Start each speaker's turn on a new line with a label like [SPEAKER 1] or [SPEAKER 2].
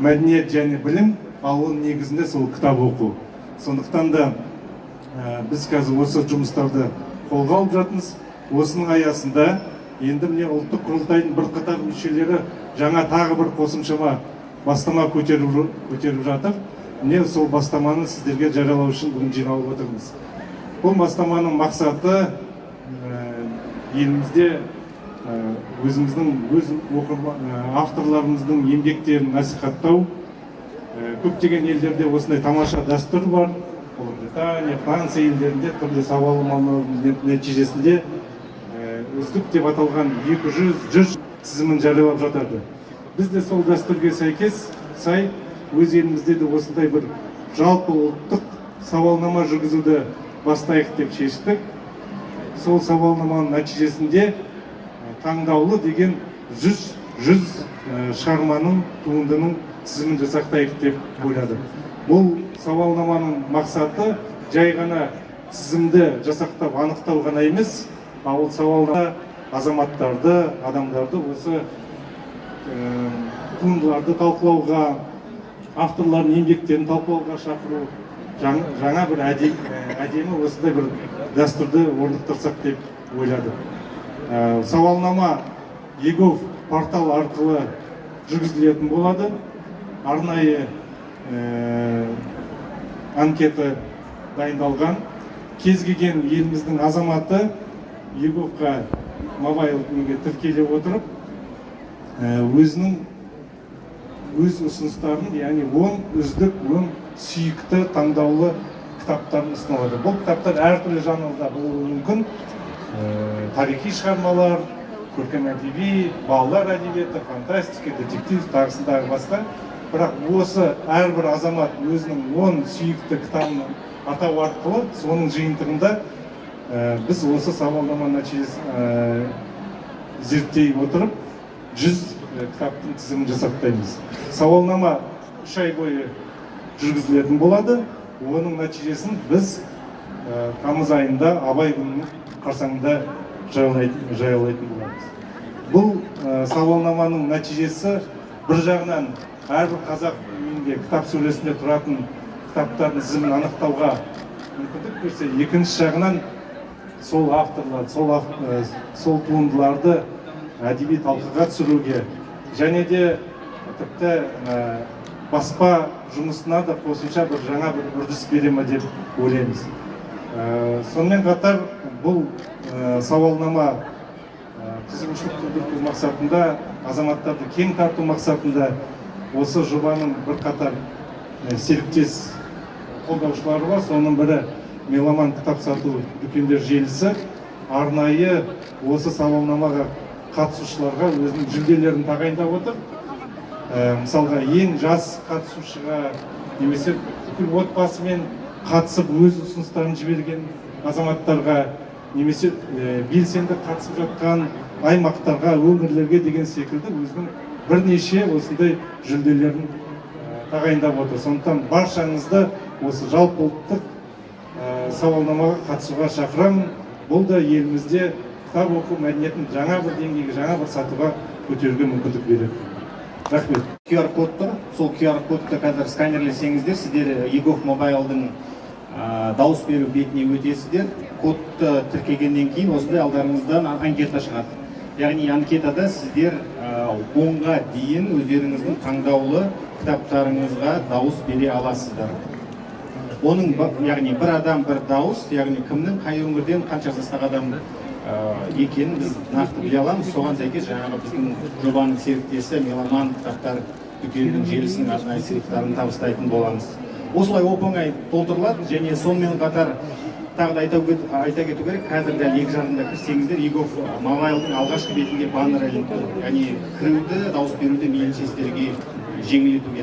[SPEAKER 1] Мәдениет және білім, ал оның негізінде сол кітап оқу. Сондықтан да біз қазір осы жұмыстарды қолға алып жатырмыз. Осының аясында енді, міне, Ұлттық құрылтайдың бірқатар мүшелері жаңа тағы бір қосымшама бастама көтеріп жатыр. Міне, сол бастаманы сіздерге жариялау үшін бүгін жиналып отырмыз. Бұл бастаманың мақсаты елімізде өзіміздің өз авторларымыздың еңбектерін насихаттау. Көптеген елдерде осындай тамаша дәстүр бар. Ұлыбритания, Франция елдерінде түрлі сауалнамалардың нәтижесінде үздік деп аталған 200 100 тізімін жариялап жатады. Біз де сол дәстүрге сәйкес сай өз елімізде де осындай бір жалпы ұлттық сауалнама жүргізуді бастайық деп шештік. Сол сауалнаманың нәтижесінде таңдаулы деген 100 шығарманың, туындының тізімін жасақтайық деп ойладық. Бұл сауалнаманың мақсаты жай ғана тізімді жасақтап, анықтау ғана емес, ал ол сауалнама азаматтарды, адамдарды осы туындыларды талқылауға, авторлардың еңбектерін талқылауға шақыру, жаңа бір әдемі осындай бір дәстүрді орнықтырсақ деп ойладық. Сауалнама eGov портал арқылы жүргізілетін болады. Арнайы анкета дайындалған. Кез келген еліміздің азаматы eGov-қа, mobile неге тіркеле отырып, өзінің өз ұсыныстарын, яғни 10 үздік, 10 сүйікті, таңдаулы кітаптарын ұсына алады. Бұл кітаптар әртүрлі жанрда болуы мүмкін: тарихи шығармалар, көркем әдеби, балалар әдебиеті, фантастика, детектив, тағысын тағы басқа. Бірақ осы әрбір азамат өзінің 10 сүйікті кітабын атау арқылы, соның жиынтығында біз осы сауалнама нәтижесін зерттей отырып, 100 кітаптың тізімін жасақтаймыз. Сауалнама 3 ай бойы жүргізілетін болады. Оның нәтижесін біз тамыз айында, Абай күнінің қарсаңында жариялайтын боламыз. Бұл сауалнаманың нәтижесі бір жағынан әрбір қазақ үйінде, кітап сөресінде тұратын кітаптардың тізімін анықтауға мүмкіндік берсе, екінші жағынан сол авторлар, сол туындыларды әдеби талқыға түсіруге және де тіпті баспа жұмысына да қосымша бір жаңа бір үрдіс бере ме деп ойлаймыз. Сонымен қатар бұл сауалнама қызығушылық тудырту мақсатында, азаматтарды кең тарту мақсатында осы жобаның бірқатар серіктес қолдаушылары бар. Соның бірі — «Меломан» кітап сату дүкендер желісі арнайы осы сауалнамаға қатысушыларға өзінің жүлделерін тағайындап отыр. Мысалға, ең жас қатысушыға немесе бүкіл отбасымен қатысып, өз ұсыныстарын жіберген азаматтарға немесе белсенді қатысып жатқан аймақтарға, өңірлерге деген секілді өзінің бірнеше осындай жүлделерін тағайындап отыр. Сондықтан баршаңызды осы жалпы ұлттық сауалнамаға қатысуға шақырамын. Бұл да елімізде кітап оқу мәдениетін жаңа бір деңгейге, жаңа бір сатыға көтеруге мүмкіндік береді. Рахмет.
[SPEAKER 2] QR код тұр. Сол QR кодты қазір сканерлесеңіздер, сіздер eGov Mobile-дың дауыс беру бетіне өтесіздер. Кодты тіркегеннен кейін осындай алдарыңыздан анкета шығады. Яғни анкетада сіздер 10-ға дейін өздеріңіздің таңдаулы кітаптарыңызға дауыс бере аласыздар. Оның яғни бір адам — бір дауыс, яғни кімнің, қай өңірден, қанша жастағы адам екенін біз нақты біле аламыз. Соған сәйкес жаңағы біздің жобаның серіктесі «Меломан» кітаптар дүкенінің желісінің арнайы сыйлықтарын табыстайтын боламыз. Осылай оп оңай толтырылады. Және сонымен қатар тағы да айта кету керек, қазір дәл 2:30-да кірсеңіздер, eGov Mobile-дың алғашқы бетінде баннер ілініп тұр, яғни кіруді, дауыс беруді мейлінше сіздерге жеңілдетуге.